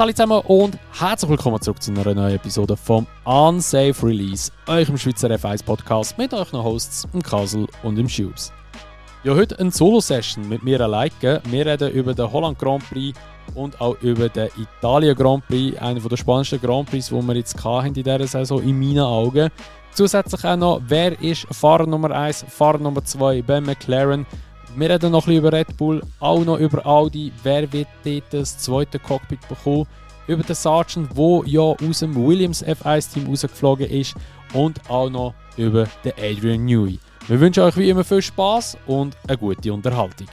Hallo zusammen und herzlich willkommen zurück zu einer neuen Episode vom Unsafe Release, eurem Schweizer F1 Podcast mit euren Hosts, im Kasel und im Schubs. Ja, heute eine Solo-Session mit mir alleine. Wir reden über den Holland Grand Prix und auch über den Italien Grand Prix, einer der spannendsten Grand Prix, die wir jetzt hatten in dieser Saison, in meinen Augen. Zusätzlich auch noch, wer ist Fahrer Nummer 1, Fahrer Nummer 2 bei McLaren. Wir reden noch ein bisschen über Red Bull, auch noch über Audi, wer wird dort das zweite Cockpit bekommen, über den Sargent, der ja aus dem Williams F1-Team rausgeflogen ist und auch noch über den Adrian Newey. Wir wünschen euch wie immer viel Spass und eine gute Unterhaltung.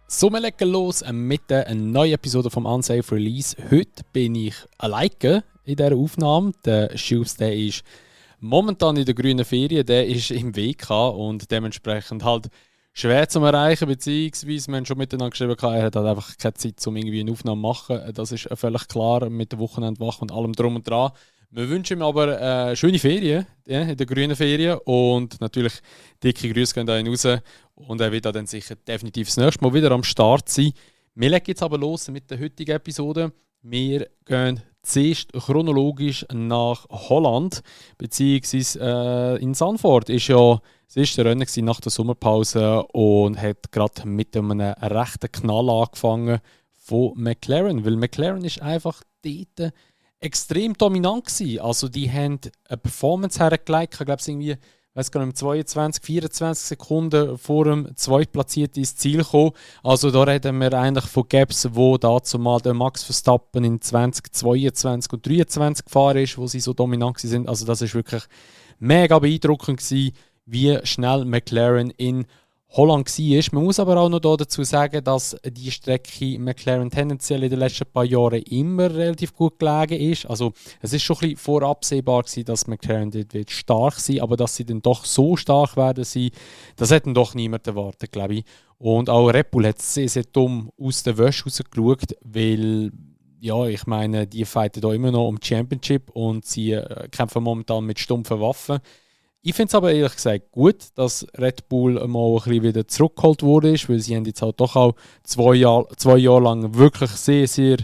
So, wir legen los mit einer neuen Episode vom Unsafe Release. Heute bin ich alleine in dieser Aufnahme. Der Schubs, der ist momentan in der grünen Ferien, der ist im WK und dementsprechend halt schwer zu erreichen, beziehungsweise wir haben schon miteinander geschrieben, er hat halt einfach keine Zeit, um irgendwie eine Aufnahme zu machen. Das ist völlig klar mit der Wochenendwache und allem drum und dran. Wir wünschen ihm aber schöne Ferien, ja, in der grünen Ferien und natürlich dicke Grüße gehen da raus und er wird dann sicher definitiv das nächste Mal wieder am Start sein. Wir legen jetzt aber los mit der heutigen Episode. Wir gehen zuerst chronologisch nach Holland, beziehungsweise in Zandvoort ist ja das erste Rennen nach der Sommerpause und hat gerade mit einem rechten Knall angefangen von McLaren, weil McLaren ist einfach dort extrem dominant gewesen. Also die haben eine Performance hergelegt, ich glaube es irgendwie, weiß gar nicht, 22, 24 Sekunden vor dem Zweitplatzierten ins Ziel gekommen. Also da reden wir eigentlich von Gaps, wo dazu mal der Max Verstappen in 2022 und 2023 gefahren ist, wo sie so dominant sind. Also das ist wirklich mega beeindruckend gewesen, wie schnell McLaren in Holland war. Man muss aber auch noch dazu sagen, dass die Strecke McLaren tendenziell in den letzten paar Jahren immer relativ gut gelegen ist. Also es ist schon ein bisschen vorabsehbar gewesen, dass McLaren dort wird stark sein, aber dass sie dann doch so stark werden sein, das hätte doch niemand erwartet, glaube ich. Und auch Red Bull hat sehr, sehr dumm aus der Wäsche rausgeschaut, weil ja, ich meine, die fighten da immer noch um die Championship und sie kämpfen momentan mit stumpfen Waffen. Ich finde es aber ehrlich gesagt gut, dass Red Bull mal ein bisschen wieder zurückgeholt wurde, weil sie haben jetzt halt doch auch zwei Jahre lang wirklich sehr, sehr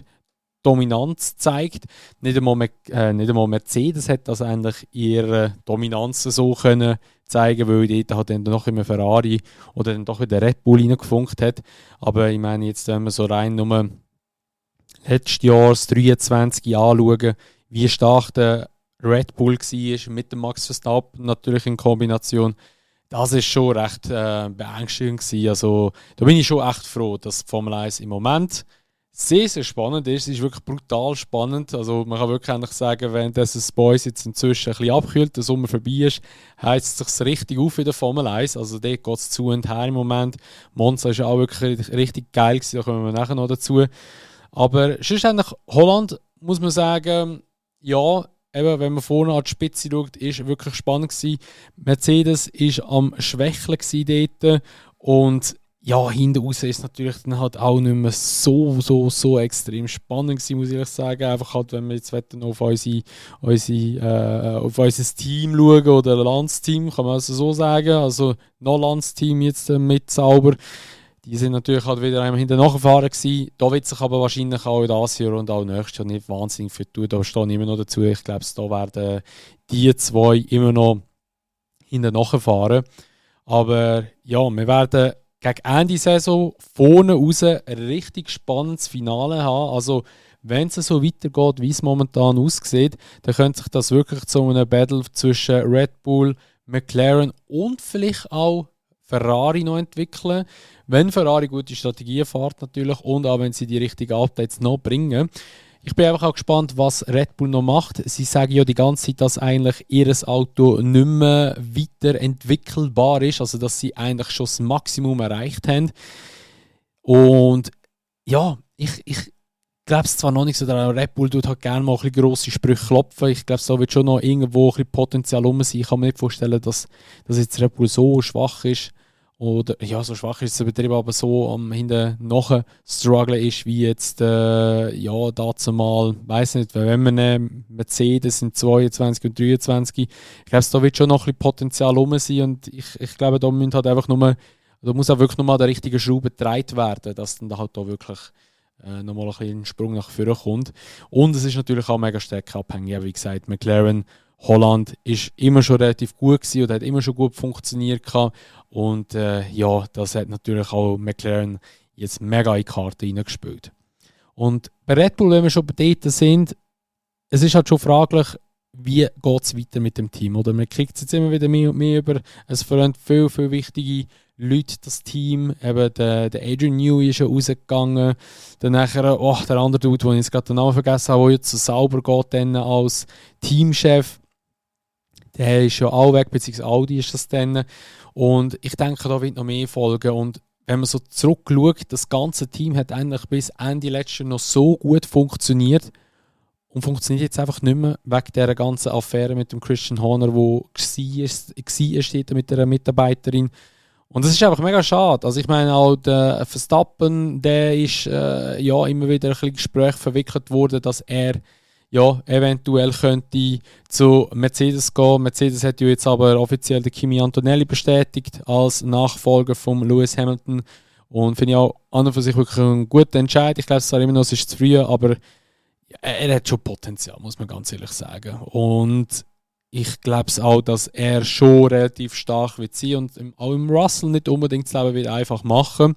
Dominanz gezeigt. Nicht einmal Mercedes hat das eigentlich ihre Dominanz so können zeigen, weil dort hat dann noch immer Ferrari oder dann doch wieder Red Bull reingefunkt hat. Aber ich meine, jetzt wenn wir so rein nur letztes Jahr, das 23 anschauen, wie stark der Red Bull war mit dem Max Verstappen natürlich in Kombination, das ist schon recht beängstigend gewesen. Also da bin ich schon echt froh, dass die Formel 1 im Moment sehr, sehr spannend ist. Es ist wirklich brutal spannend. Also man kann wirklich eigentlich sagen, wenn das Boys jetzt inzwischen ein bisschen abkühlt, der Sommer vorbei ist, heizt es sich richtig auf in der Formel 1. Also dort geht es zu und her im Moment. Monza ist auch wirklich richtig geil gewesen, da kommen wir nachher noch dazu. Aber schlussendlich Holland, muss man sagen, ja, eben, wenn man vorne an die Spitze schaut, ist wirklich spannend gewesen. Mercedes war am Schwächeln dort und ja, hinten raus ist natürlich dann halt auch nicht mehr so extrem spannend gewesen, muss ich ehrlich sagen. Einfach halt, wenn wir jetzt auf unser Team schauen oder ein Landsteam, kann man also so sagen. Also noch Landsteam jetzt mit sauber. Die sind natürlich halt wieder einmal hinten nachgefahren gewesen. Da wird sich aber wahrscheinlich auch in dieses Jahr und auch nächstes Jahr nicht wahnsinnig viel tun. Da stehe ich immer noch dazu. Ich glaube, da werden die zwei immer noch hinten nachfahren. Aber ja, wir werden gegen Ende der Saison vorne raus ein richtig spannendes Finale haben. Also wenn es so weitergeht, wie es momentan aussieht, dann könnte sich das wirklich zu einem Battle zwischen Red Bull, McLaren und vielleicht auch Ferrari noch entwickeln. Wenn Ferrari gute Strategien fährt natürlich und auch wenn sie die richtigen Updates noch bringen. Ich bin einfach auch gespannt, was Red Bull noch macht. Sie sagen ja die ganze Zeit, dass eigentlich ihr Auto nicht mehr weiterentwickelbar ist, also dass sie eigentlich schon das Maximum erreicht haben. Und ja, ich glaube es zwar noch nicht so, der Red Bull tut halt gerne mal ein bisschen grosse Sprüche klopfen. Ich glaube, da wird schon noch irgendwo ein bisschen Potenzial rum sein. Ich kann mir nicht vorstellen, dass jetzt Red Bull so schwach ist. Oder, ja, so schwach ist es übertrieben, aber so am hinten nachher strugglen ist, wie jetzt, ja, dazu mal, weiss nicht, wenn wir nehmen, Mercedes in 22 und 23, ich glaube, da wird schon noch ein bisschen Potenzial rum sein und ich glaube, da müssen halt einfach nur Da muss auch wirklich nochmal der richtige Schraube gedreht werden, dass dann halt da wirklich nochmal ein bisschen Sprung nach vorne kommt. Und es ist natürlich auch mega stark abhängig. Wie gesagt, McLaren, Holland ist immer schon relativ gut gewesen und hat immer schon gut funktioniert gehabt. Und ja, das hat natürlich auch McLaren jetzt mega in die Karte reingespielt. Und bei Red Bull, wenn wir schon bei dort sind, es ist halt schon fraglich, wie geht es weiter mit dem Team. Oder man kriegt es jetzt immer wieder mehr und mehr über. Es verlangt viel, viel wichtige Leute, das Team. Eben der Adrian Newey ist ja rausgegangen. Dann nachher, der andere Dude, den ich jetzt gerade den Namen vergessen habe, der jetzt so sauber geht dann als Teamchef. Der ist ja auch weg, beziehungsweise Audi ist das dann. Und ich denke, da wird noch mehr folgen. Und wenn man so zurückschaut, das ganze Team hat eigentlich bis Ende letztes Jahr noch so gut funktioniert und funktioniert jetzt einfach nicht mehr wegen dieser ganzen Affäre mit dem Christian Horner, wo war mit der Mitarbeiterin. Und das ist einfach mega schade. Also ich meine auch der Verstappen, der ist ja immer wieder ein bisschen Gespräch verwickelt worden, dass er ja eventuell könnte zu Mercedes gehen. Mercedes hat ja jetzt aber offiziell den Kimi Antonelli bestätigt als Nachfolger von Lewis Hamilton. Und finde ich auch an und für sich wirklich einen guten Entscheid. Ich glaube, es war immer noch, es ist zu früh, aber er hat schon Potenzial, muss man ganz ehrlich sagen. Und ich glaube auch, dass er schon relativ stark wird sein und auch im Russell nicht unbedingt das Leben wird einfach machen.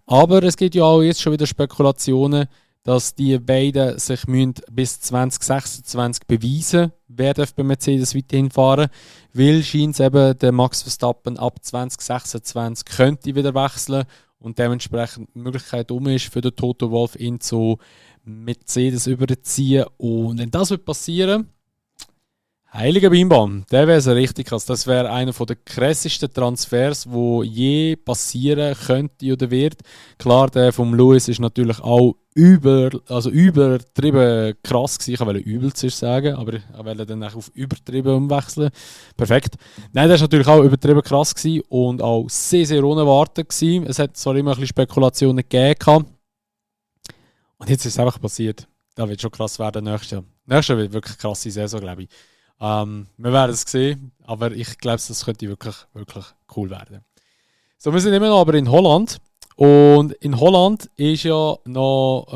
Aber es gibt ja auch jetzt schon wieder Spekulationen, dass die beiden sich bis 2026 beweisen, wer darf bei Mercedes weiterhin fahren. Weil scheint eben der Max Verstappen ab 2026 könnte wieder wechseln und dementsprechend die Möglichkeit ist für den Toto Wolff ihn zu Mercedes überziehen. Und wenn das passieren, heiliger Bimbam, der wäre so richtig krass. Das wäre einer der krassesten Transfers, wo je passieren könnte oder wird. Klar, der vom Lewis ist natürlich auch übertrieben krass gewesen. Ich wollte übelst sagen, aber ich wollte dann auf übertrieben umwechseln. Perfekt. Nein, der ist natürlich auch übertrieben krass gewesen und auch sehr, sehr unerwartet gewesen. Es hat zwar immer ein bisschen Spekulationen gegeben. Und jetzt ist es einfach passiert. Das wird schon krass werden nächstes Jahr. Nächstes Jahr wird wirklich eine krasse Saison, glaube ich. Wir werden es sehen, aber ich glaube, das könnte wirklich, wirklich cool werden. So, wir sind immer noch aber in Holland. Und in Holland ist ja noch,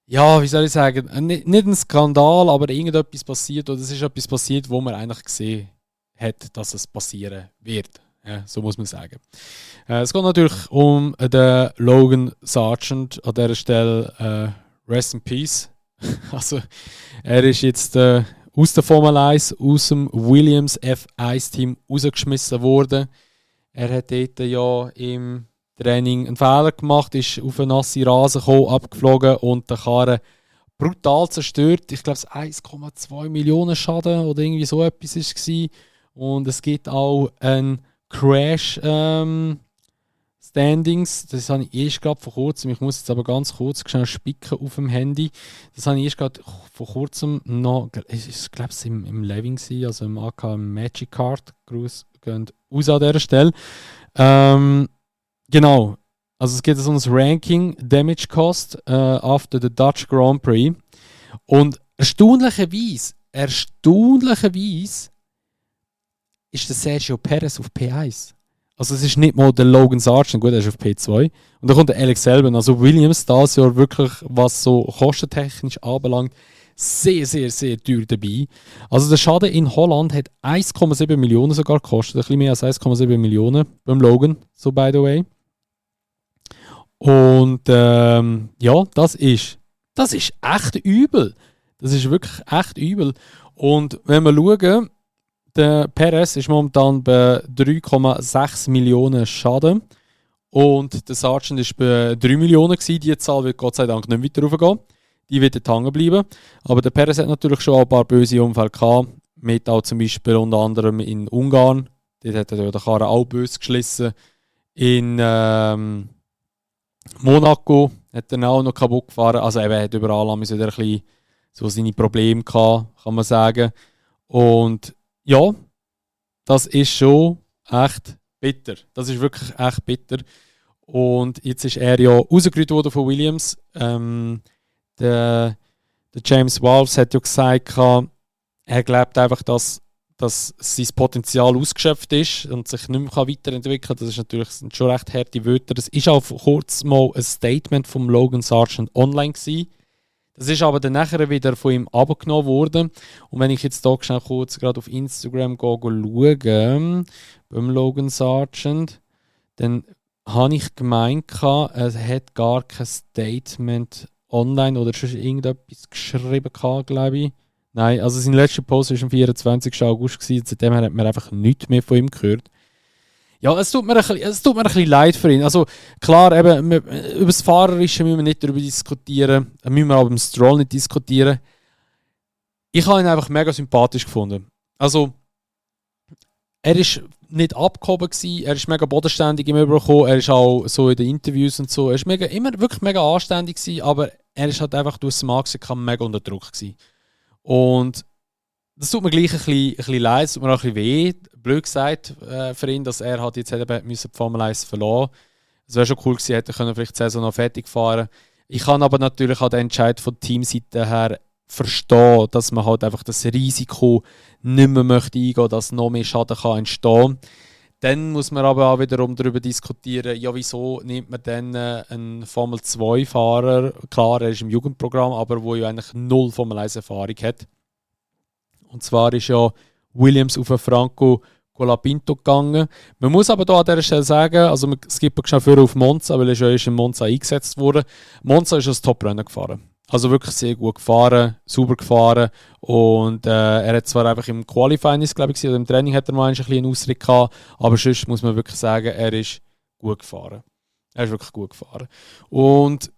ja, wie soll ich sagen, nicht ein Skandal, aber irgendetwas passiert. Oder es ist etwas passiert, wo man eigentlich gesehen hat, dass es passieren wird. Ja, so muss man sagen. Es geht natürlich um den Logan Sargent an dieser Stelle. Rest in Peace. Also, er ist jetzt aus der Formel 1, aus dem Williams F1-Team rausgeschmissen worden. Er hat dort ja im Training einen Fehler gemacht, ist auf einen nassen Rasen gekommen, abgeflogen und den Karren brutal zerstört. Ich glaube, es 1,2 Millionen Schaden oder irgendwie so etwas war. Und es gibt auch einen Crash Standings. Das habe ich erst gerade vor kurzem, ich muss jetzt aber ganz kurz schnell spicken auf dem Handy. Das habe ich erst gerade vor kurzem noch, ich glaube es im Living gewesen, also im AK Magic Card. Gruß gehen raus an dieser Stelle. Genau. Also es geht um das Ranking Damage Cost after the Dutch Grand Prix. Und erstaunlicherweise ist der Sergio Perez auf P1. Also es ist nicht mal der Logan Sargent, gut, er ist auf P2. Und dann kommt der Alex Albon. Also Williams das Jahr wirklich, was so kostentechnisch anbelangt, sehr, sehr, sehr teuer dabei. Also der Schaden in Holland hat 1,7 Millionen sogar gekostet. Ein bisschen mehr als 1,7 Millionen beim Logan, so by the way. Und ja, das ist echt übel. Das ist wirklich echt übel. Und wenn wir schauen, der Perez ist momentan bei 3,6 Millionen Schaden. Und der Sargent war bei 3 Millionen gewesen. Die Zahl wird Gott sei Dank nicht weiter raufgehen. Die wird dort hängen bleiben. Aber der Perez hat natürlich schon ein paar böse Unfälle gehabt. Mit auch zum Beispiel unter anderem in Ungarn. Dort hat er den Karren auch böse geschlissen. In Monaco hat er auch noch kaputt gefahren. Also er hat überall ein bisschen so seine Probleme gehabt, kann man sagen. Und ja, das ist schon echt bitter. Das ist wirklich echt bitter. Und jetzt ist er ja rausgerührt worden von Williams. Der James Walls hat ja gesagt, er glaubt einfach, dass dass sein Potenzial ausgeschöpft ist und sich nicht mehr weiterentwickeln kann. Das ist natürlich schon recht harte Wörter. Das ist auch vor kurzem mal ein Statement von Logan Sargent online gewesen. Das ist aber dann nachher wieder von ihm abgenommen worden. Und wenn ich jetzt hier schnell kurz gerade auf Instagram schaue, beim Logan Sargent, dann habe ich gemeint, er hat gar kein Statement online oder schon irgendetwas geschrieben, glaube ich. Nein, also sein letzter Post war am 24. August, seitdem hat man einfach nichts mehr von ihm gehört. Ja, es tut mir ein bisschen leid für ihn. Also klar, eben, über das Fahrerische müssen wir nicht darüber diskutieren, müssen wir auch beim Stroll nicht diskutieren. Ich habe ihn einfach mega sympathisch gefunden. Also, er war nicht abgehoben gewesen, er ist mega bodenständig im Überkommen, er ist auch so in den Interviews und so, er ist immer wirklich mega anständig gewesen, aber er ist halt einfach durch das Markt mega unter Druck gewesen. Und das tut mir gleich ein bisschen leid, es tut mir auch ein bisschen weh, blöd gesagt für ihn, dass er halt jetzt die Formel 1 verloren. Es wäre schon cool gewesen, hätte er vielleicht die Saison noch fertig fahren. Ich kann aber natürlich auch den Entscheid von der Teamseite her verstehen, dass man halt einfach das Risiko nicht mehr möchte eingehen, dass noch mehr Schaden kann entstehen. Dann muss man aber auch wiederum darüber diskutieren, ja, wieso nimmt man dann einen Formel-2-Fahrer, klar, er ist im Jugendprogramm, aber wo ja eigentlich null Formel-1-Erfahrung hat. Und zwar ist ja Williams auf Franco Colapinto gegangen. Man muss aber hier an dieser Stelle sagen, also man skippt schon früher auf Monza, weil er schon in Monza eingesetzt wurde. Monza ist als Top-Rennen gefahren. Also wirklich sehr gut gefahren, sauber gefahren. Und er hat zwar einfach im Qualifying, glaube ich, oder im Training hat er mal ein bisschen einen Ausritt gehabt, aber sonst muss man wirklich sagen, er ist gut gefahren. Er ist wirklich gut gefahren. Und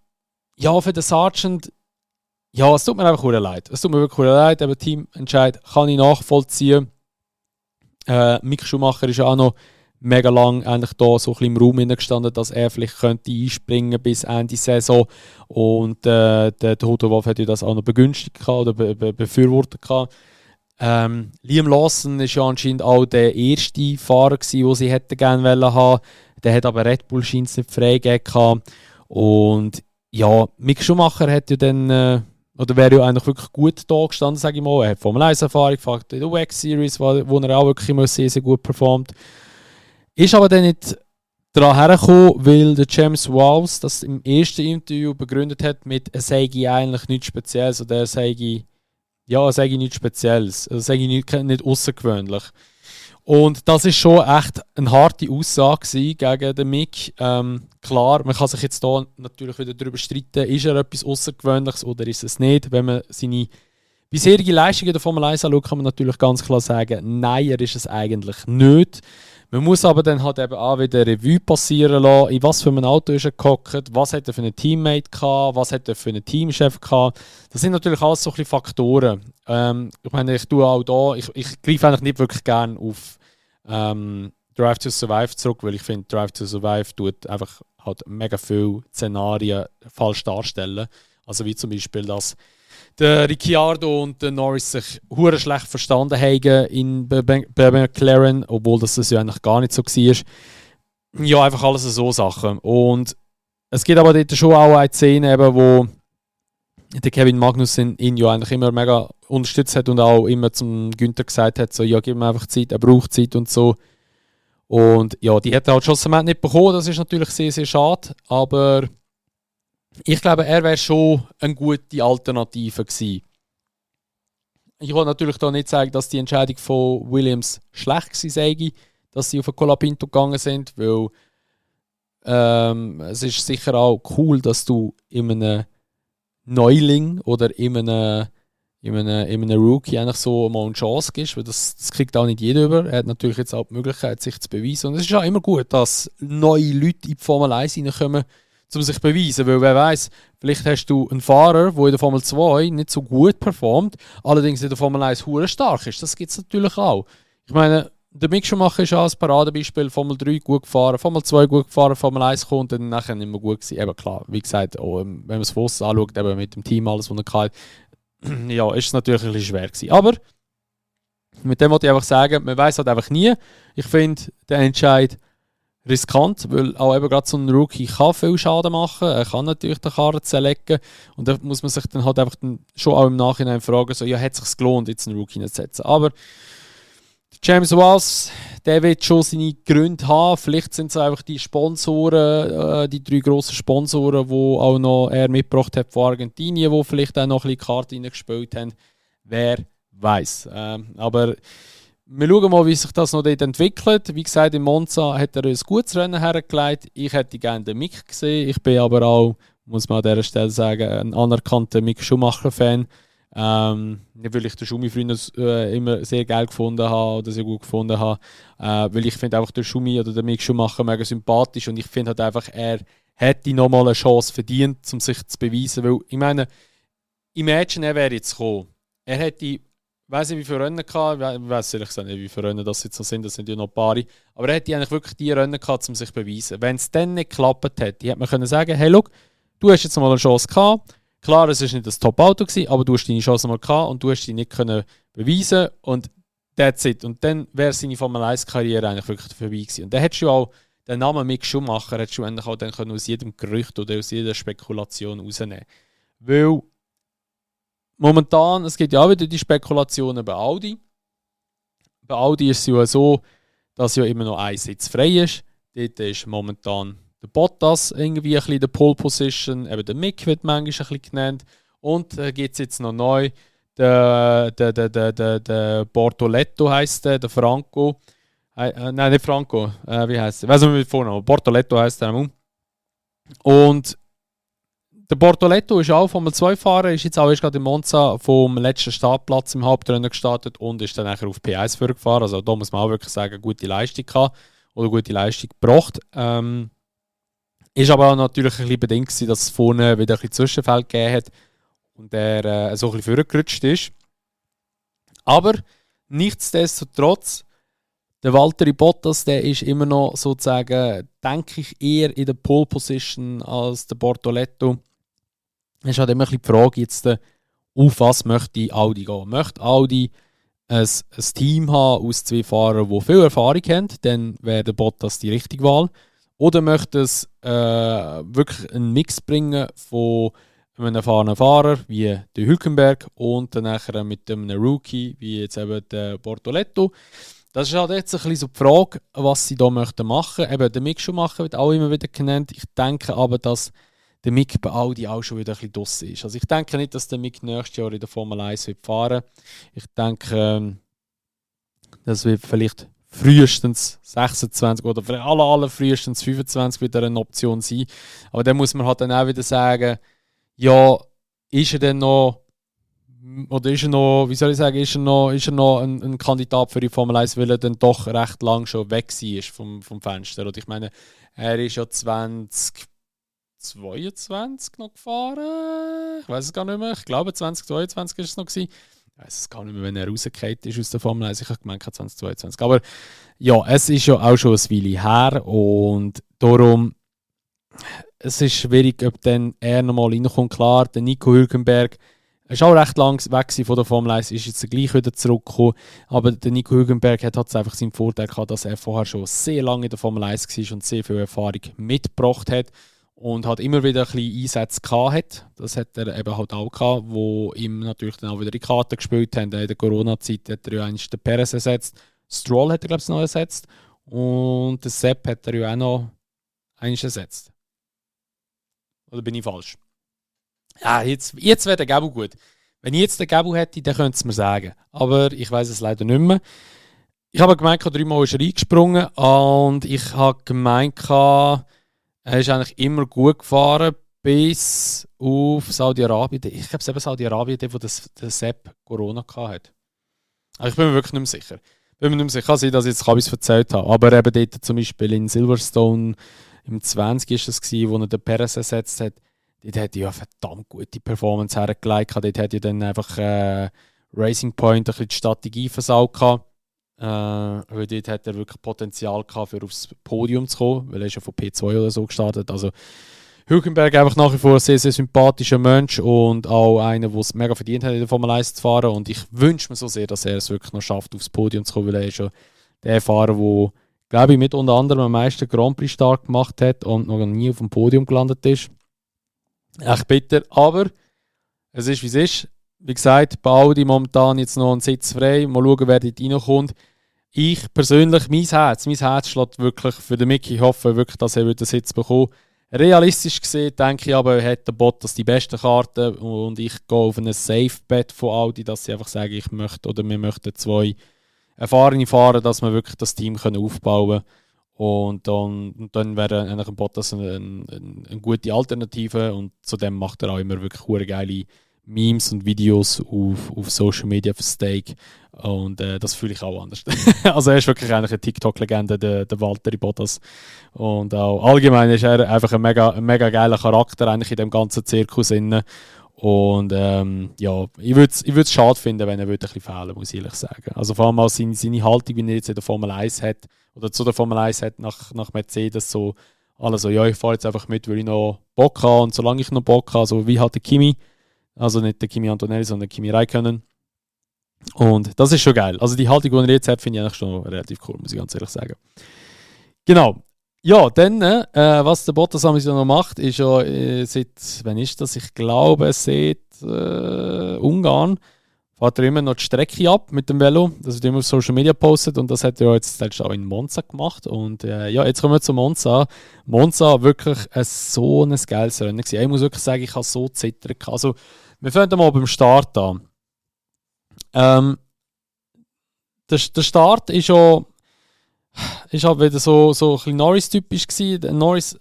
ja, für den Sargent, ja, es tut mir einfach leid. Es tut mir wirklich leid, aber Teamentscheid kann ich nachvollziehen. Mick Schumacher ist ja auch noch mega lang eigentlich da so ein bisschen im Raum gestanden, dass er vielleicht könnte einspringen bis Ende Saison. Und der Toto Wolff hat ja das auch noch begünstigt oder befürwortet. Liam Lawson war ja anscheinend auch der erste Fahrer, den sie hätten gerne haben. Der hat aber Red Bull scheint nicht freigegeben. Und ja, Mick Schumacher hat ja dann oder wäre ja eigentlich wirklich gut da gestanden, sage ich mal. Er hat Formel 1 Erfahrung, gefragt in der WEC Series, wo er auch wirklich immer sehr, sehr gut performt. Ist aber dann nicht daran hergekommen, weil der James Wowes das im ersten Interview begründet hat mit, er sei eigentlich nichts Spezielles oder er sei nichts Spezielles, er sei nicht außergewöhnlich. Und das ist schon echt eine harte Aussage gegen den Mick. Klar, man kann sich jetzt hier natürlich wieder darüber streiten, ist er etwas Außergewöhnliches oder ist es nicht. Wenn man seine bisherige Leistung in der Formel 1 anschaut, kann man natürlich ganz klar sagen, nein, er ist es eigentlich nicht. Man muss aber dann halt eben auch wieder Revue passieren lassen, in was für ein Auto ist er gehockt, was hat er für einen Teammate gehabt, was hat er für einen Teamchef gehabt. Das sind natürlich alles so ein bisschen Faktoren. Ich meine, ich tue auch da, ich greife eigentlich nicht wirklich gerne auf Drive to Survive zurück, weil ich finde, Drive to Survive tut einfach halt mega viele Szenarien falsch darstellen. Also wie zum Beispiel, dass der Ricciardo und der Norris sich hure schlecht verstanden haben bei McLaren, obwohl das ja eigentlich gar nicht so war. Ja, einfach alles so Sachen. Und es gibt aber dort schon auch eine Szene, eben, wo der Kevin Magnussen ihn ja eigentlich immer mega unterstützt hat und auch immer zum Günther gesagt hat, so, ja, gib mir einfach Zeit, er braucht Zeit und so. Und ja, die hat er halt schlussendlich nicht bekommen, das ist natürlich sehr, sehr schade, aber ich glaube, er wäre schon eine gute Alternative gewesen. Ich will natürlich da nicht sagen, dass die Entscheidung von Williams schlecht gewesen sei, dass sie auf den Colapinto gegangen sind, weil es ist sicher auch cool, dass du in einem Neuling oder in einem Rookie eigentlich so mal eine Chance gibst, weil das kriegt auch nicht jeder über. Er hat natürlich jetzt auch die Möglichkeit, sich zu beweisen. Und es ist auch immer gut, dass neue Leute in die Formel 1 reinkommen, um sich zu beweisen. Weil wer weiß, vielleicht hast du einen Fahrer, der in der Formel 2 nicht so gut performt, allerdings in der Formel 1 hure stark ist. Das gibt es natürlich auch. Ich meine, der Mick Schumacher ist auch ein Paradebeispiel. Formel 3 gut gefahren, Formel 2 gut gefahren, Formel 1 kommt und dann nachher nicht mehr gut gewesen. Eben klar, wie gesagt, auch, wenn man es von außen anschaut, eben mit dem Team, alles, was er hatte, ja, ist es natürlich ein bisschen schwer gewesen. Aber mit dem wollte ich einfach sagen, man weiß halt einfach nie. Ich finde den Entscheid riskant, weil auch eben gerade so ein Rookie kann viel Schaden machen. Er kann natürlich den Karren zerlegen. Und da muss man sich dann halt einfach schon auch im Nachhinein fragen, so, ja, hat es sich gelohnt, jetzt einen Rookie zu setzen. Aber James Walls, der wird schon seine Gründe haben. Vielleicht sind es einfach die Sponsoren, die 3 grossen Sponsoren, die auch noch er mitgebracht hat von Argentinien, die vielleicht auch noch ein bisschen Karten reingespielt haben. Wer weiß. Aber wir schauen mal, wie sich das noch dort entwickelt. Wie gesagt, in Monza hat er ein gutes Rennen hergelegt. Ich hätte gerne den Mick gesehen. Ich bin aber auch, muss man an dieser Stelle sagen, ein anerkannter Mick Schumacher-Fan. Nicht, weil ich den Schumi früher immer sehr geil gefunden habe oder sehr gut gefunden habe, weil ich finde einfach den Schumi oder den Mick Schumacher mega sympathisch und ich finde halt einfach, er hätte nochmal eine Chance verdient, um sich zu beweisen, weil ich meine, imagine, er wäre jetzt gekommen. Er hätte, ich weiß nicht wie viele Rennen gehabt, ich weiß ehrlich gesagt nicht wie viele Rennen das jetzt noch sind, das sind ja noch ein paar, aber er hätte eigentlich wirklich die Rennen gehabt, um sich zu beweisen. Wenn es dann nicht geklappt hätte, hätte man können sagen, hey, look, du hast jetzt mal eine Chance gehabt. Klar, es war nicht das Top-Auto, aber du hast deine Chance mal gehabt und du hast dich nicht können beweisen und that's it. Und dann wäre seine Formel-1-Karriere eigentlich wirklich vorbei gewesen. Und dann hättest du auch den Namen Mick Schumacher hättest du eigentlich auch dann können aus jedem Gerücht oder aus jeder Spekulation rausnehmen. Weil momentan, es gibt ja auch wieder die Spekulationen bei Audi. Bei Audi ist es ja so, dass ja immer noch ein Sitz frei ist. Dort ist momentan der Bottas irgendwie ein bisschen der Pole Position, eben der Mick wird manchmal ein bisschen genannt. Und gibt es jetzt noch neu, der Bortoletto heisst der Franco. Nein, nicht Franco, wie heisst er? Ich weiß nicht, wie vorne, Bortoletto heisst der. Und der Bortoletto ist auch Formel 2 Fahrer, ist jetzt auch erst gerade in Monza vom letzten Startplatz im Hauptrennen gestartet und ist dann nachher auf P1 gefahren. Also da muss man auch wirklich sagen, gute Leistung gehabt oder gute Leistung gebracht. Ist aber auch natürlich ein bisschen bedingt gewesen, dass es vorne wieder ein bisschen Zwischenfeld gegeben hat und er so ein bisschen vorgerutscht ist. Aber nichtsdestotrotz, der Valtteri Bottas, der ist immer noch sozusagen, denke ich, eher in der Pole Position als der Bortoletto. Es ist halt immer ein bisschen die Frage jetzt, auf was möchte Audi gehen? Möchte Audi ein Team haben aus 2 Fahrern, die viel Erfahrung haben, dann wäre der Bottas die richtige Wahl. Oder möchte es wirklich einen Mix bringen von einem erfahrenen Fahrer wie der Hülkenberg und dann nachher mit einem Rookie wie jetzt eben der Bortoletto. Das ist halt jetzt ein bisschen so die Frage, was sie da möchten machen. Eben der Mick Schumacher wird auch immer wieder genannt. Ich denke aber, dass der Mick bei Audi auch schon wieder ein bisschen draussen ist. Also ich denke nicht, dass der Mick nächstes Jahr in der Formel 1 wird fahren. Ich denke, das wird vielleicht frühestens 26 oder für alle frühestens 25 wieder eine Option sein. Aber dann muss man halt dann auch wieder sagen, ja, ist er denn noch, oder ist er noch, wie soll ich sagen, ist er noch ein Kandidat für die Formel 1, weil er dann doch recht lang schon weg war vom Fenster. Und ich meine, er ist ja 2022 noch gefahren. Ich weiß es gar nicht mehr. Ich glaube 2022 ist es noch gewesen. Ich weiß es gar nicht mehr, wenn er rausgefallen ist aus der Formel 1. Ich habe gemeint 2022. Aber ja, es ist ja auch schon ein Weile her und darum es ist schwierig, ob dann er nochmal reinkommt. Klar, der Nico Hülkenberg ist auch recht lang weg von der Formel 1, ist jetzt gleich wieder zurückgekommen. Aber der Nico Hülkenberg hat halt einfach seinen Vorteil gehabt, dass er vorher schon sehr lange in der Formel 1 war und sehr viel Erfahrung mitgebracht hat. Und hat immer wieder ein bisschen Einsätze gehabt. Das hat er eben halt auch gehabt, wo ihm natürlich dann auch wieder die Karten gespielt haben. In der Corona-Zeit hat er ja eigentlich den Perez ersetzt. Stroll hat er, glaube ich, noch ersetzt. Und den Sepp hat er ja auch noch eigentlich ersetzt. Oder bin ich falsch? Ja, jetzt wäre der Gabu gut. Wenn ich jetzt den Gabu hätte, dann könnte es mir sagen. Aber ich weiß es leider nicht mehr. Ich habe gemeint, 3-mal ist er eingesprungen. Und ich habe gemeint, er ist eigentlich immer gut gefahren, bis auf Saudi-Arabien. Ich glaube, es ist eben Saudi-Arabien, wo der Sepp Corona hatte. Aber ich bin mir wirklich nicht mehr sicher. Kann sein, dass ich jetzt etwas erzählt habe. Aber eben dort zum Beispiel in Silverstone im 20 war es, wo er den Perez ersetzt hat. Dort hat er ja verdammt gute Performance hergelegt. Dort hat er dann einfach Racing Point ein bisschen die Strategie versaut. Weil dort hat er wirklich Potenzial gehabt, für aufs Podium zu kommen, weil er ist ja von P2 oder so gestartet. Also Hülkenberg einfach nach wie vor ein sehr, sehr sympathischer Mensch und auch einer, der es mega verdient hat, in der Formel 1 zu fahren. Und ich wünsche mir so sehr, dass er es wirklich noch schafft, aufs Podium zu kommen, weil er ist ja der Fahrer, der, glaube ich, mit unter anderem am meisten Grand Prix stark gemacht hat und noch nie auf dem Podium gelandet ist. Echt bitter, aber es ist, wie es ist. Wie gesagt, bei Audi momentan jetzt noch ein Sitz frei. Mal schauen, wer dort reinkommt. ich persönlich, mein Herz schlägt wirklich für den Mickey. Ich hoffe wirklich, dass er den Sitz bekommt. Realistisch gesehen denke ich aber, er hat der Bottas die besten Karten und ich gehe auf ein Safe-Bet von Audi, dass sie einfach sagen, wir möchten 2 erfahrene Fahrer, dass wir wirklich das Team aufbauen können. Und dann wäre eigentlich ein Bottas eine gute Alternative und zudem macht er auch immer wirklich geile Memes und Videos auf Social Media für Steak und das fühle ich auch anders. Also er ist wirklich eigentlich eine TikTok-Legende, der Valtteri Bottas, und auch allgemein ist er einfach ein mega geiler Charakter eigentlich in dem ganzen Zirkus inne. Und ja, ich würde es schade finden, wenn er ein bisschen fehlen, muss ich ehrlich sagen. Also vor allem auch seine Haltung, wie er jetzt in der Formel 1 hat, oder zu der Formel 1 hat nach Mercedes, so alle so, ja, ich fahre jetzt einfach mit, weil ich noch Bock habe, und solange ich noch Bock habe, so wie halt der Kimi, also nicht der Kimi Antonelli, sondern der Kimi Räikkönen. Und das ist schon geil. Also die Haltung, die er jetzt hat, finde ich eigentlich schon relativ cool, muss ich ganz ehrlich sagen. Genau. Ja, dann, was der Bottas noch macht, ist ja wann ist das? Ich glaube, seit Ungarn fährt er immer noch die Strecke ab mit dem Velo. Das wird immer auf Social Media postet und das hat er ja jetzt auch in Monza gemacht. Und ja, jetzt kommen wir zu Monza. Monza wirklich so ein geiles Rennen gewesen. Ich muss wirklich sagen, ich habe so zittert. Also, wir fangen mal beim Start an. Der Start ist halt wieder so ein bisschen Norris-typisch gewesen. Norris,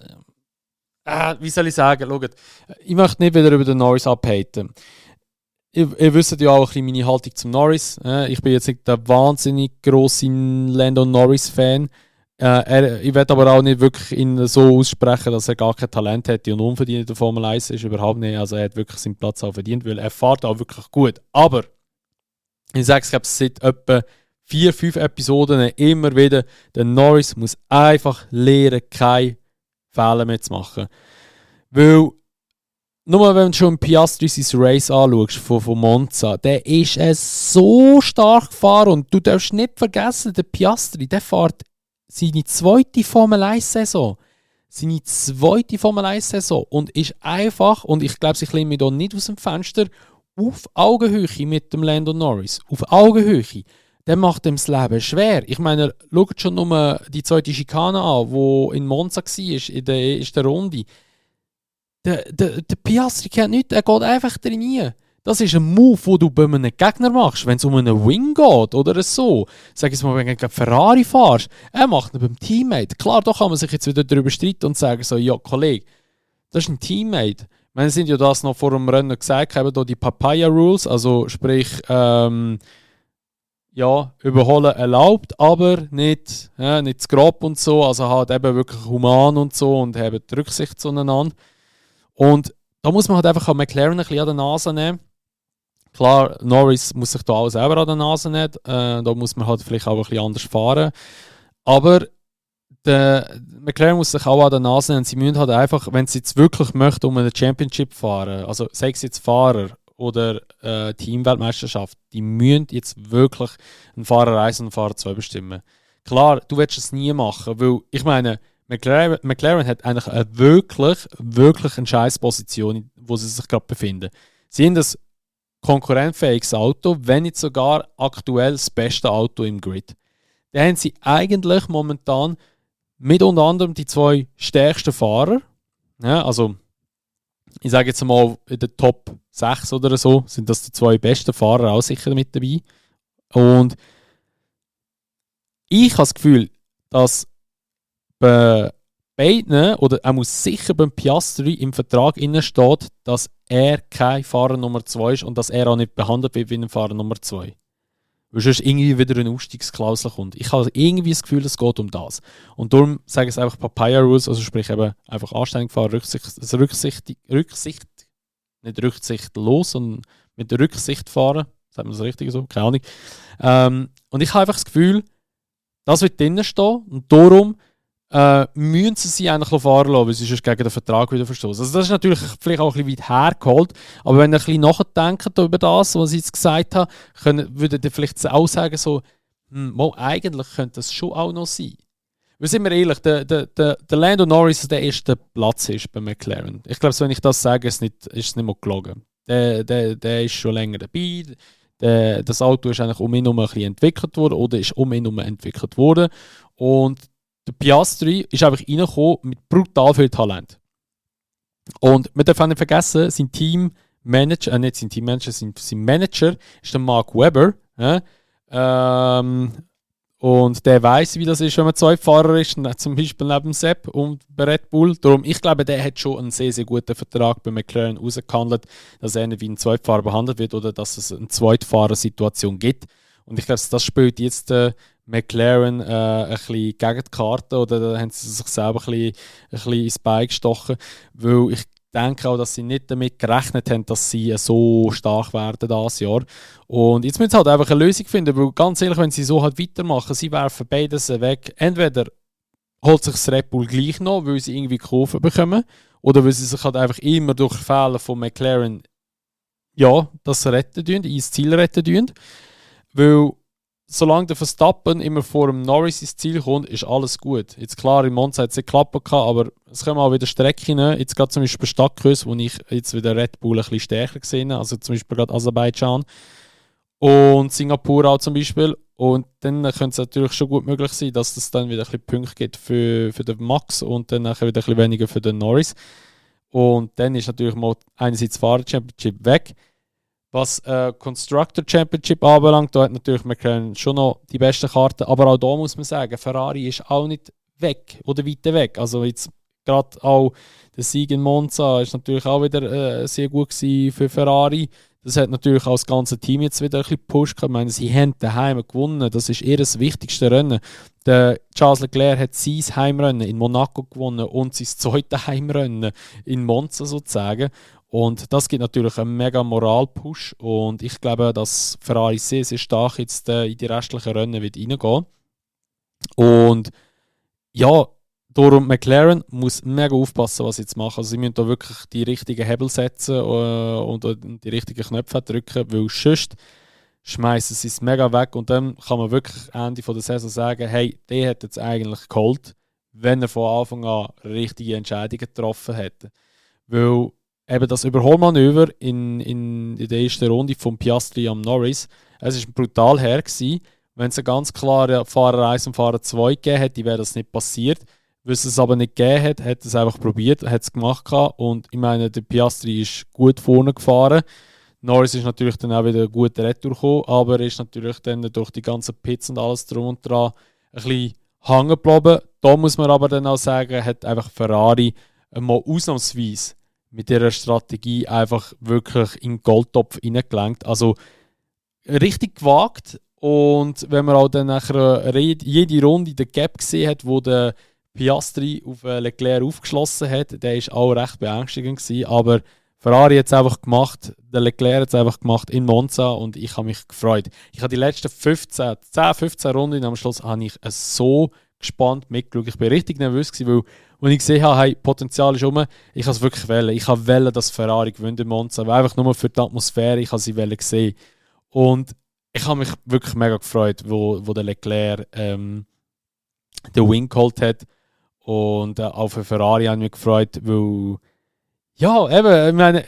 wie soll ich sagen, schaut, ich möchte nicht wieder über den Norris abhaten. Ihr wisst ja auch ein bisschen meine Haltung zum Norris. Ich bin jetzt nicht der wahnsinnig grosse Lando Norris-Fan. Ich werde aber auch nicht wirklich ihn so aussprechen, dass er gar kein Talent hätte und unverdient in der Formel 1 ist. Überhaupt nicht. Also er hat wirklich seinen Platz auch verdient, weil er fährt auch wirklich gut. Aber ich sage es seit etwa 4-5 Episoden immer wieder, der Norris muss einfach lernen, keine Fehler mehr zu machen. Weil, nur wenn du schon Piastri sein Race anschaust von Monza, der ist so stark gefahren und du darfst nicht vergessen, der Piastri, der fährt seine zweite Formel 1-Saison. Seine zweite Formel 1-Saison und ist einfach, und ich glaube, ich lehne mich hier nicht aus dem Fenster, auf Augenhöhe mit dem Lando Norris. Auf Augenhöhe. Der macht ihm das Leben schwer. Ich meine, schaut schon nur die zweite Schikane an, die in Monza war, in der Runde. Der Piastri kennt nichts, er geht einfach drin. Das ist ein Move, den du bei einem Gegner machst, wenn es um einen Wing geht oder so. Sag jetzt mal, wenn du gegen Ferrari fährst, er macht ihn beim Teammate. Klar, da kann man sich jetzt wieder darüber streiten und sagen, so, ja, Kollege, das ist ein Teammate. Wir sind ja das noch vor dem Rennen gesagt, eben hier die Papaya Rules, also sprich, ja, überholen erlaubt, aber nicht zu grob und so, also halt eben wirklich human und so und haben die Rücksicht zueinander. Und da muss man halt einfach auch McLaren ein bisschen an der Nase nehmen. Klar, Norris muss sich da auch selber an der Nase nehmen, da muss man halt vielleicht auch ein bisschen anders fahren. Aber der McLaren muss sich auch an der Nase nehmen. Sie müssen halt einfach, wenn sie jetzt wirklich möchten, um eine Championship fahren, also sei es jetzt Fahrer oder Teamweltmeisterschaft, die müssen jetzt wirklich einen Fahrer 1 und einen Fahrer 2 bestimmen. Klar, du willst es nie machen, weil ich meine, McLaren hat eigentlich eine wirklich eine scheiß Position, wo sie sich gerade befinden. Sie haben ein konkurrenzfähiges Auto, wenn nicht sogar aktuell das beste Auto im Grid. Da haben sie eigentlich momentan mit unter anderem die 2 stärksten Fahrer. Ja, also, ich sage jetzt mal, in der Top 6 oder so sind das die 2 besten Fahrer auch sicher mit dabei. Und ich habe das Gefühl, dass bei beiden, oder er muss sicher beim Piastri im Vertrag steht, dass er kein Fahrer Nummer 2 ist und dass er auch nicht behandelt wird wie ein Fahrer Nummer 2. Weil sonst irgendwie wieder eine Ausstiegsklausel kommt. Ich habe irgendwie das Gefühl, es geht um das. Und darum sage ich es einfach Papaya Rules, also sprich eben einfach anständig fahren, nicht rücksichtslos, sondern mit der Rücksicht fahren. Sagt man das richtig so? Keine Ahnung. Und ich habe einfach das Gefühl, das wird drinnen stehen und darum müssen sie eigentlich fahren lassen, weil sie sonst gegen den Vertrag wieder verstoßen. Also das ist natürlich vielleicht auch ein bisschen weit hergeholt, aber wenn ihr ein bisschen nachdenkt über das, was ich jetzt gesagt habe, würdet ihr vielleicht auch sagen, so, eigentlich könnte das schon auch noch sein. Wir sind wir ehrlich, der Lando Norris der erste Platz ist bei McLaren. Ich glaube, wenn ich das sage, ist es nicht mal gelogen. Der ist schon länger dabei, Das Auto ist eigentlich um ihn herum ein bisschen entwickelt worden oder ist um ihn herum entwickelt worden. Und der Piastri ist einfach reingekommen mit brutal viel Talent. Und wir dürfen auch nicht vergessen, sein Teammanager, nicht sein Teammanager, sein Manager ist der Mark Webber. Und der weiß, wie das ist, wenn man Zweitfahrer ist, zum Beispiel neben Sepp und bei Red Bull. Darum, ich glaube, der hat schon einen sehr, sehr guten Vertrag bei McLaren rausgehandelt, dass er nicht wie ein Zweitfahrer behandelt wird oder dass es eine Zweitfahrersituation gibt. Und ich glaube, das spielt jetzt McLaren ein bisschen gegen die Karte oder da haben sie sich selber ein bisschen ins Bein gestochen, weil ich denke auch, dass sie nicht damit gerechnet haben, dass sie so stark werden dieses Jahr. Und jetzt müssen sie halt einfach eine Lösung finden, weil ganz ehrlich, wenn sie so halt weitermachen, sie werfen beides weg. Entweder holt sich das Red Bull gleich noch, weil sie irgendwie Kurven bekommen, oder weil sie sich halt einfach immer durch Fehler von McLaren das retten tun, ins Ziel retten tun. Weil solange der Verstappen immer vor dem Norris ins Ziel kommt, ist alles gut. Jetzt klar, in Monza hat es nicht geklappt, aber es kommen auch wieder Strecken rein. Jetzt gerade zum Beispiel Stadtkurs, wo ich jetzt wieder Red Bull ein bisschen stärker gesehen habe, also zum Beispiel gerade Aserbaidschan und Singapur auch zum Beispiel. Und dann könnte es natürlich schon gut möglich sein, dass es dann wieder ein bisschen Punkte gibt für den Max und dann nachher wieder ein bisschen weniger für den Norris. Und dann ist natürlich mal einerseits Fahrer Championship weg. Was Constructor Championship anbelangt, da hat natürlich McLaren schon noch die besten Karten, aber auch da muss man sagen, Ferrari ist auch nicht weg oder weit weg. Also jetzt gerade auch der Sieg in Monza ist natürlich auch wieder sehr gut gewesen für Ferrari. Das hat natürlich auch das ganze Team jetzt wieder ein bisschen gepusht. Ich meine, sie haben daheim gewonnen, das ist ihr das wichtigste Rennen. Der Charles Leclerc hat sein Heimrennen in Monaco gewonnen und sein zweites Heimrennen in Monza sozusagen. Und das gibt natürlich einen mega Moralpush und ich glaube, dass Ferrari sehr, sehr stark jetzt in die restlichen Rennen wird reingehen. Und ja, darum McLaren muss mega aufpassen, was sie jetzt machen. Also sie müssen da wirklich die richtigen Hebel setzen und die richtigen Knöpfe drücken, weil sonst schmeißen sie es mega weg und dann kann man wirklich Ende der Saison sagen, hey, der hat jetzt eigentlich geholt, wenn er von Anfang an richtige Entscheidungen getroffen hätte. Weil eben das Überholmanöver in der ersten Runde von Piastri am Norris, es war brutal her gewesen. Wenn es eine ganz klare Fahrer 1 und Fahrer 2 gegeben hätte, wäre das nicht passiert. Weil es aber nicht gegeben hat, hat es einfach probiert, hat es gemacht und ich meine, der Piastri ist gut vorne gefahren. Norris ist natürlich dann auch wieder gut retour gekommen, aber er ist natürlich dann durch die ganzen Pits und alles drum und dran ein bisschen hängen geblieben. Da muss man aber dann auch sagen, hat einfach Ferrari mal ausnahmsweise mit dieser Strategie einfach wirklich in den Goldtopf hineingelenkt. Also richtig gewagt. Und wenn man auch dann nachher jede Runde den Gap gesehen hat, wo der Piastri auf Leclerc aufgeschlossen hat, der war auch recht beängstigend gewesen. Aber Ferrari hat es einfach gemacht, der Leclerc hat es einfach gemacht in Monza und ich habe mich gefreut. Ich habe die letzten 10, 15 Runden am Schluss habe ich so gespannt mitgeschaut. Ich war richtig nervös gewesen, weil als ich gesehen habe, hey, Potenzial ist rum, ich habe es wirklich wählen. Ich habe wählen, dass Ferrari gewinnt in Monza, weil einfach nur für die Atmosphäre, ich habe sie gesehen. Und ich habe mich wirklich mega gefreut, wo der Leclerc den Win geholt hat. Und auch für Ferrari habe ich mich gefreut, weil ja, eben, ich meine,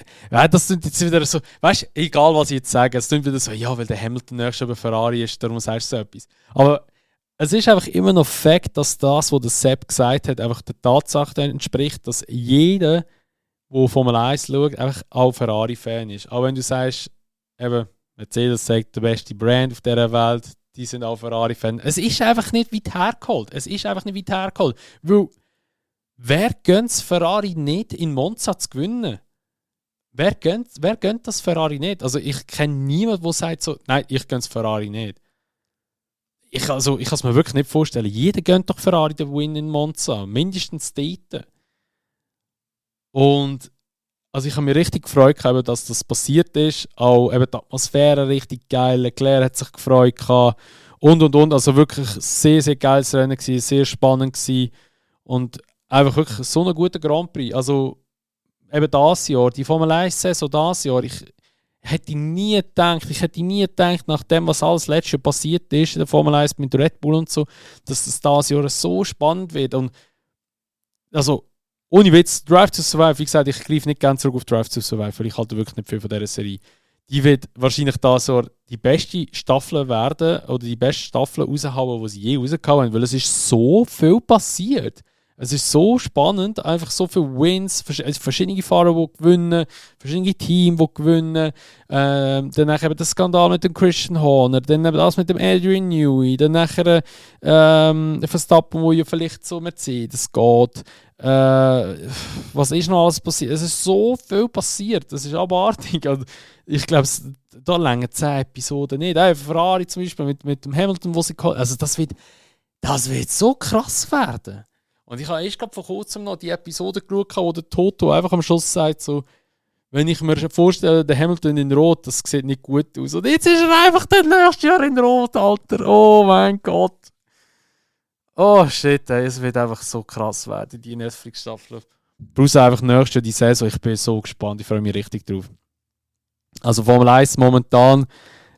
das klingt jetzt wieder so, weißt du, egal was ich jetzt sage, es klingt wieder so, ja, weil der Hamilton nächstes bei Ferrari ist, darum sagst du so etwas. Aber es ist einfach immer noch Fakt, dass das, was der Sepp gesagt hat, einfach der Tatsache entspricht, dass jeder, der Formel 1 schaut, einfach auch Ferrari-Fan ist. Auch wenn du sagst, eben, Mercedes sagt, der beste Brand auf dieser Welt, die sind auch Ferrari-Fan. Es ist einfach nicht weit hergeholt. Weil, wer gönnt es Ferrari nicht, in Monza zu gewinnen? Wer gönnt das Ferrari nicht? Also ich kenne niemanden, der sagt so, nein, ich gönne es Ferrari nicht. Ich kann es mir wirklich nicht vorstellen. Jeder gönnt doch Ferrari den Win in Monza. Mindestens dort. Und also ich habe mich richtig gefreut, dass das passiert ist. Auch eben die Atmosphäre richtig geil. Leclerc hat sich gefreut. Und. Also wirklich sehr, sehr geiles Rennen gewesen, sehr spannend gewesen. Und einfach wirklich so ein guter Grand Prix. Also eben dieses Jahr, die Formel 1-Saison dieses Jahr, ich hätte nie gedacht, nach dem, was alles letztes Jahr passiert ist in der Formel 1 mit Red Bull und so, dass das dieses Jahr so spannend wird. Und also, ohne Witz, Drive to Survive, wie gesagt, ich greife nicht gerne zurück auf Drive to Survive, weil ich halte wirklich nicht viel von dieser Serie. die wird wahrscheinlich da so die beste Staffel werden oder die beste Staffel raushauen, die sie je rausgehauen haben, weil es ist so viel passiert. Es ist so spannend, einfach so viele Wins, verschiedene Fahrer, die gewinnen, verschiedene Teams, die gewinnen. Dann eben der Skandal mit dem Christian Horner, dann eben das mit dem Adrian Newey, dann nachher Verstappen, wo ja vielleicht so Mercedes geht. Was ist noch alles passiert? Es ist so viel passiert, das ist abartig. Und ich glaube, da länger 10 Episoden nicht. Ferrari zum Beispiel mit dem Hamilton, wo sie also das wird so krass werden. Und ich habe erst vor kurzem noch die Episode geschaut, wo der Toto einfach am Schluss sagt, so, wenn ich mir vorstelle, der Hamilton in Rot, das sieht nicht gut aus. Und jetzt ist er einfach das nächste Jahr in Rot, Alter. Oh mein Gott. Oh shit, ey, es wird einfach so krass werden, die Netflix-Staffel. Plus einfach nächstes Jahr die Saison, ich bin so gespannt, ich freue mich richtig drauf. Also Formel 1 momentan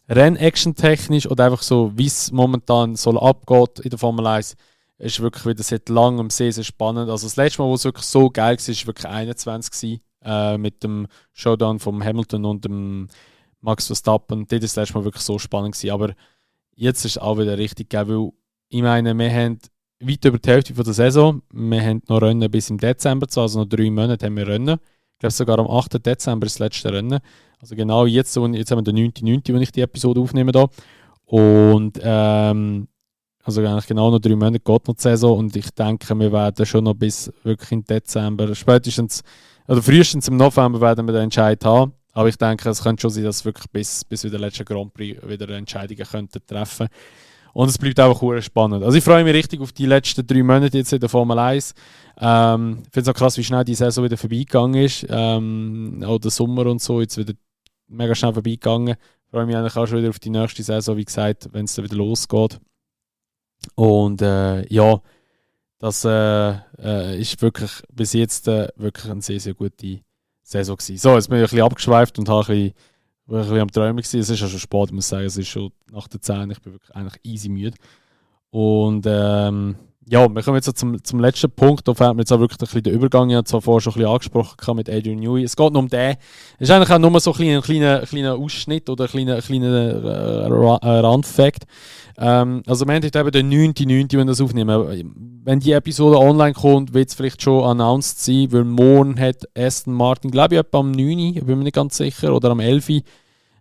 Renn-Action-technisch oder einfach so, wie es momentan soll abgeht in der Formel 1, ist wirklich wieder seit langem sehr, sehr spannend. Also das letzte Mal, wo es wirklich so geil war, war wirklich 21 mit dem Showdown von Hamilton und dem Max Verstappen. Das war das letzte Mal wirklich so spannend gewesen. Aber jetzt ist es auch wieder richtig geil, weil ich meine, wir haben weit über die Hälfte von der Saison. Wir haben noch Rennen bis im Dezember, also noch 3 Monate haben wir Rennen. Ich glaube sogar am 8. Dezember ist das letzte Rennen. Also genau jetzt haben wir den 9.9., wenn ich die Episode aufnehme da. Und also eigentlich genau noch 3 Monate geht noch die Saison und ich denke, wir werden schon noch bis wirklich im Dezember, spätestens, oder frühestens im November werden wir den Entscheid haben. Aber ich denke, es könnte schon sein, dass wirklich bis wieder der letzte Grand Prix wieder Entscheidungen könnten treffen. Und es bleibt einfach sehr spannend. Also ich freue mich richtig auf die letzten 3 Monate jetzt in der Formel 1. Ich finde es auch krass, wie schnell die Saison wieder vorbeigegangen ist. Auch der Sommer und so, jetzt wieder mega schnell vorbeigegangen. Ich freue mich eigentlich auch schon wieder auf die nächste Saison, wie gesagt, wenn es dann wieder losgeht. Und ja, das ist wirklich bis jetzt wirklich eine sehr, sehr gute Saison gewesen. So, jetzt bin ich ein bisschen abgeschweift und habe ein bisschen am Träumen gewesen. Es ist ja schon spät, ich muss sagen, es ist schon nach der 10, ich bin wirklich eigentlich easy müde. Und ja, wir kommen jetzt so zum letzten Punkt, da fällt mir jetzt auch wirklich ein bisschen der Übergang, ich habe zwar vorher schon ein bisschen angesprochen mit Adrian Newey, es geht nur um den, es ist eigentlich auch nur so ein kleiner Ausschnitt oder ein kleiner Randfact. Also wir haben heute eben den 9.9., wenn wir das aufnehmen. Wenn die Episode online kommt, wird es vielleicht schon announced sein, weil morgen hat Aston Martin, glaube ich, etwa am 9., ich bin mir nicht ganz sicher, oder am 11.,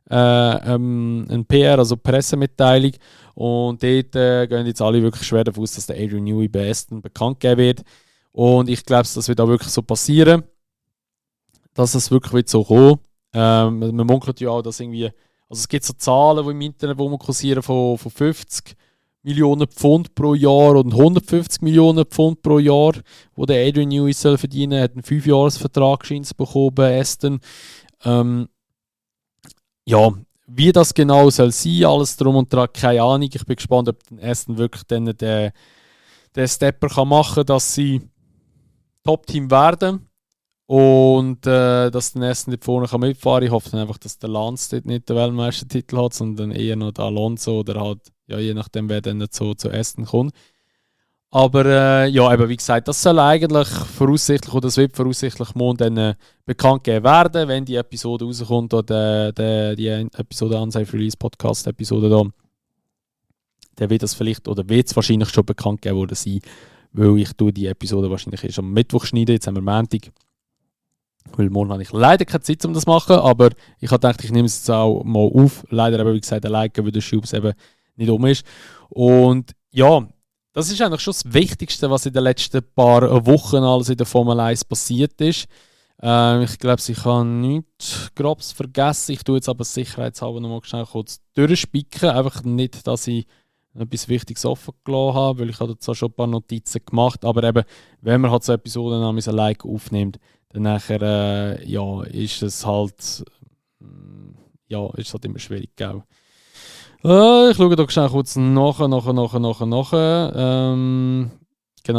ein PR, also Pressemitteilung. Und dort gehen jetzt alle wirklich schwer davon aus, dass der Adrian Newey bei Aston bekannt geben wird. Und ich glaube, das wird auch wirklich so passieren, dass es wirklich wird so kommen. Man munkelt ja auch, dass irgendwie, also es gibt so Zahlen, die im Internet wo man kursieren von 50 Millionen Pfund pro Jahr und 150 Millionen Pfund pro Jahr, wo der Adrian Newey soll verdienen. Er hat einen 5-Jahres-Vertrag bekommen bei Aston. Ja, wie das genau soll sein, alles drum und dran, keine Ahnung. Ich bin gespannt, ob Aston wirklich dann den Stepper kann machen kann, dass sie Top-Team werden und dass der Aston dort vorne kann mitfahren kann. Ich hoffe dann einfach, dass der Lance dort nicht den Weltmeistertitel hat, sondern eher noch der Alonso oder halt, ja, je nachdem, wer dann zu Aston kommt. Aber ja, eben wie gesagt, das soll eigentlich voraussichtlich, oder das wird voraussichtlich morgen dann bekannt gegeben werden, wenn die Episode rauskommt, oder die Episode Unsafe Release Podcast Episode da. Dann wird das vielleicht, oder wird es wahrscheinlich schon bekannt gegeben worden sein, weil ich die Episode wahrscheinlich erst am Mittwoch schneide, jetzt haben wir Montag. Weil morgen habe ich leider keine Zeit, um das zu machen, aber ich habe gedacht, ich nehme es jetzt auch mal auf. Leider eben, wie gesagt, alleine, weil der Schubs eben nicht um ist. Und ja, das ist eigentlich schon das Wichtigste, was in den letzten paar Wochen alles in der Formel 1 passiert ist. Ich glaube, ich habe nichts Grobes vergessen. Ich tue jetzt aber sicherheitshalber noch mal schnell kurz durchspicken. Einfach nicht, dass ich etwas Wichtiges offen gelassen habe, weil ich habe zwar schon ein paar Notizen gemacht, aber eben, wenn man halt so Episoden an ein Like aufnimmt, dann nachher, ja, ist es halt, ja, ist halt immer schwierig, gell? Ich schaue da schnell kurz nach. Genau,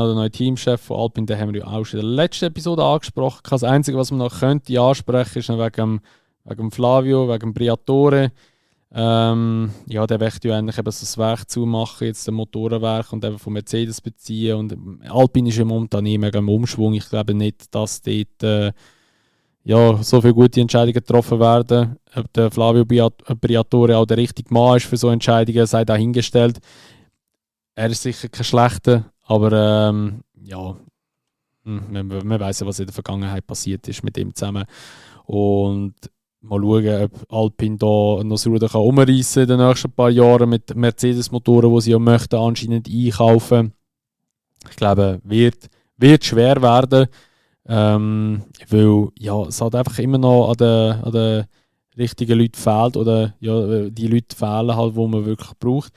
der neue Teamchef von Alpine, den haben wir ja auch schon in der letzten Episode angesprochen. Das Einzige, was man noch könnte ansprechen, ist noch wegen Flavio, wegen Briatore. Ja, der möchte ja eigentlich eben so das Werk zumachen, jetzt das Motorenwerk und eben von Mercedes beziehen. Und Alpine ist ja momentan nicht mega im Umschwung. Ich glaube nicht, dass dort so viele gute Entscheidungen getroffen werden. Ob der Flavio Briatore auch der richtige Mann ist für so Entscheidungen, sei dahingestellt. Er ist sicher kein schlechter, aber man weiss ja, was in der Vergangenheit passiert ist mit ihm zusammen. Und mal schauen, ob Alpine da noch das Ruder umreißen in den nächsten paar Jahren mit Mercedes-Motoren, die sie ja möchten, anscheinend einkaufen. Ich glaube, wird schwer werden, weil es halt einfach immer noch an den richtigen Leuten fehlt oder die Leute fehlen halt, die man wirklich braucht.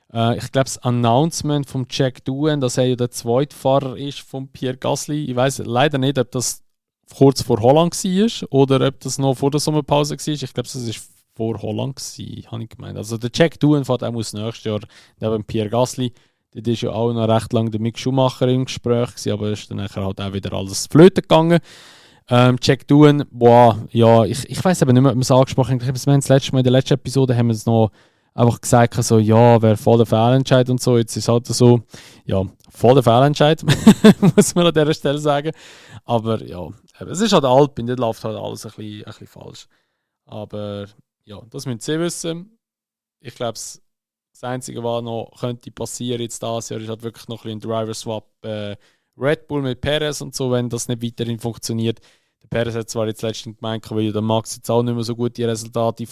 Ich glaube, das Announcement von Jack Doohan, dass er ja der Zweitfahrer ist von Pierre Gasly, ich weiß leider nicht, ob das kurz vor Holland war oder ob das noch vor der Sommerpause war. Ich glaube, das war vor Holland, habe ich gemeint. Also der Jack Doohan fährt auch nächstes Jahr neben Pierre Gasly. Dort war ja auch noch recht lange der Mick Schumacher im Gespräch, aber ist dann nachher halt auch wieder alles flöten gegangen. Jack Doohan, ich weiß eben nicht mehr, ob wir es angesprochen haben. Ich glaube, wir haben das letzte Mal in der letzten Episode haben wir es noch einfach gesagt, so, wäre voll der Fehlentscheid und so. Jetzt ist es halt so, voll der Fehlentscheid, muss man an dieser Stelle sagen. Aber es ist halt Alpine, dort läuft halt alles ein bisschen falsch. Aber das müssen Sie wissen. Ich glaube, das Einzige, was noch könnte passieren jetzt dieses Jahr, ist halt wirklich noch ein Driver-Swap Red Bull mit Perez und so, wenn das nicht weiterhin funktioniert. Der Perez hat zwar jetzt letztens gemeint, weil der Max jetzt auch nicht mehr so gute Resultate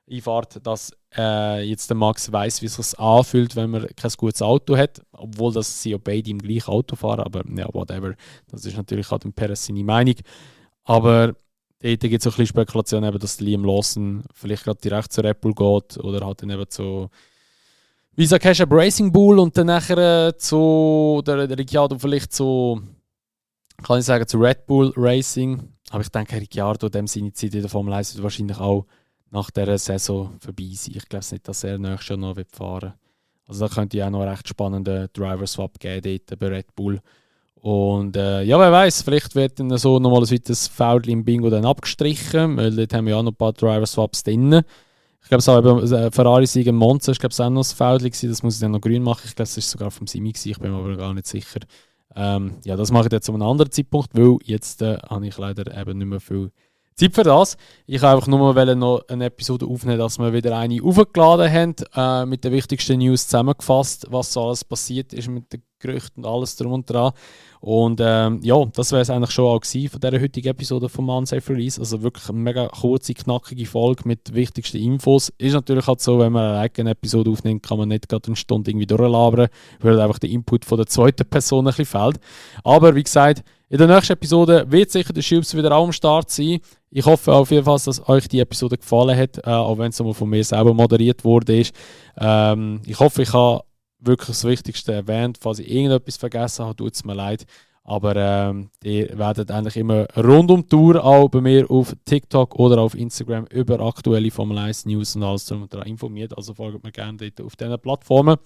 einfährt, dass jetzt der Max weiss, wie es sich anfühlt, wenn man kein gutes Auto hat, obwohl sie ja beide im gleichen Auto fahren, aber whatever, das ist natürlich auch dem Perez seine Meinung. Aber dort gibt es auch ein bisschen Spekulation, eben, dass Liam Lawson vielleicht gerade direkt zu Red Bull geht oder halt dann eben zu Visa Cash App Racing Bull und dann nachher zu der Ricciardo vielleicht zu Red Bull Racing. Aber ich denke, Ricciardo, dem seine Zeit in der Formel 1 wird wahrscheinlich auch nach dieser Saison vorbei sein. Ich glaube nicht, dass er nächstes Jahr noch fahren wird. Also da könnte ja auch noch einen recht spannenden Driver-Swap geben dort bei Red Bull. Und wer weiß, vielleicht wird dann so nochmal ein weiteres Fäudchen im Bingo dann abgestrichen, weil dort haben wir ja auch noch ein paar Driver-Swaps drin. Ich glaube, es war eben Ferrari gegen Monza, ich glaube, es war auch noch ein Fäudchen, das muss ich dann noch grün machen. Ich glaube, es war sogar vom Simi, ich bin mir aber gar nicht sicher. Das mache ich jetzt zu einem anderen Zeitpunkt, weil jetzt habe ich leider eben nicht mehr viel Zeit für das. Ich wollte einfach nur mal noch eine Episode aufnehmen, dass wir wieder eine aufgeladen haben, mit den wichtigsten News zusammengefasst, was so alles passiert ist mit den Gerüchten und alles drum und dran. Und das wäre es eigentlich schon auch gewesen von dieser heutigen Episode vom Unsafe Release. Also wirklich eine mega kurze, knackige Folge mit wichtigsten Infos. Ist natürlich halt so, wenn man eine Episode aufnimmt, kann man nicht gerade eine Stunde irgendwie durchlabern, weil einfach der Input von der zweiten Person ein bisschen fehlt. Aber wie gesagt, in der nächsten Episode wird sicher der Schubs wieder auch am Start sein. Ich hoffe auf jeden Fall, dass euch die Episode gefallen hat, auch wenn es nochmal von mir selber moderiert wurde. Ich hoffe, ich habe wirklich das Wichtigste erwähnt. Falls ich irgendetwas vergessen habe, tut es mir leid. Aber ihr werdet eigentlich immer rund um die Tour auch bei mir auf TikTok oder auf Instagram über aktuelle Formel 1 News und alles drum und dran informiert. Also folgt mir gerne dort auf diesen Plattformen.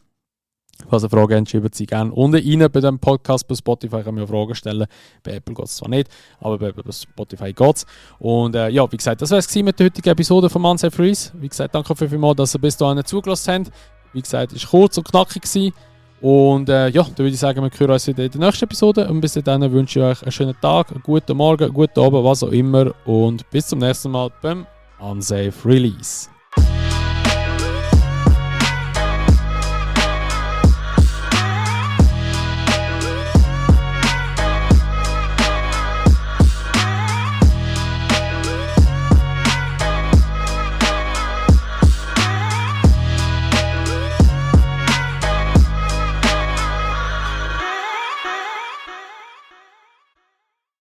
Falls ihr Fragen habt, schreibt sie gerne unten rein bei diesem Podcast. Bei Spotify kann man ja Fragen stellen. Bei Apple geht es zwar nicht, aber bei Spotify geht es. Und wie gesagt, das war es mit der heutigen Episode von Unsafe Release. Wie gesagt, danke vielmals, dass ihr bis dahin zugelassen habt. Wie gesagt, es war kurz und knackig gewesen. Und dann würde ich sagen, wir hören uns wieder in der nächsten Episode. Und bis dahin wünsche ich euch einen schönen Tag, einen guten Morgen, einen guten Abend, was auch immer. Und bis zum nächsten Mal beim Unsafe Release.